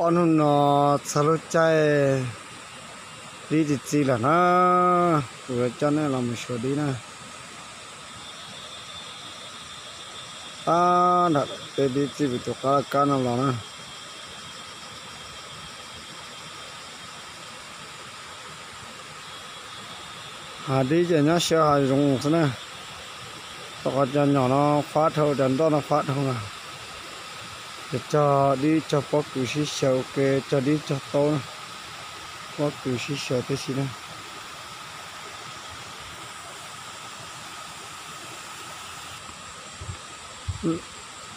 Ob hnub no txog lub caij dib txi txiv lawm na, kuv yuav coj nej los mus xyuas dib na. Tab nram tej dib txi pem tus qab laj kab no los na. Hav dib ces nyob siab hav zoov xwb na. Rau qhov cov nyom no fab dhau, cov nroj no fab dhau na. Ces cog dib cog pob kws sib xyaw ua ke, cog dib cog taub na, pob kws sib xyaw tib si na.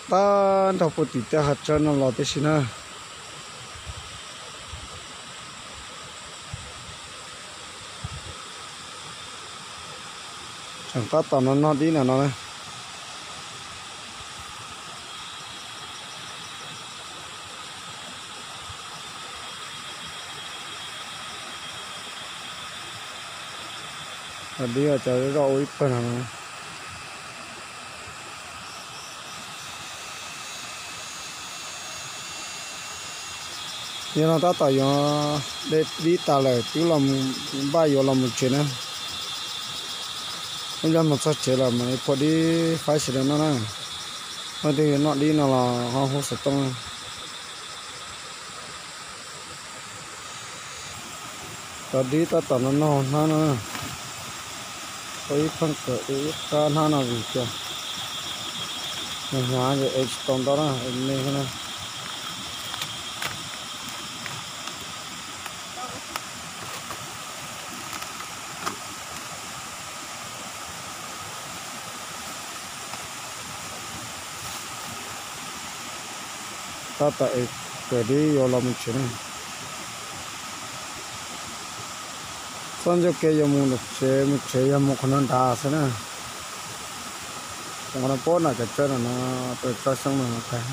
Tab nrog puag tim tej hav tsawb no los tib si na. Tseem tab tom no noj dib na no na. Cov dib cov zoj ua ib pawg no. Yog no tab tom yuav de dib tas lawm twb los, npaj yuav los mus tsev na. Ib pliag mus txog tsev los mam li phua dib faib sawv daws noj na. Leej twg yuav noj dib no los ho hu xov tooj. Cov dib tab tom no noj hnab no, ua ib pheej kawm ua ib qab hnab no vim tias nws hnyav ces ev tsis tau ntau na, ev me xwb na. Tab tom ev kawm dib yuav los mus tsev na. Txoj ncauj ke yuav mus tsev, mus tsev yog mus qhov no nrad xwb na. Mus qhov no puag nram cov tsawb no, no, tso xyoob no tag.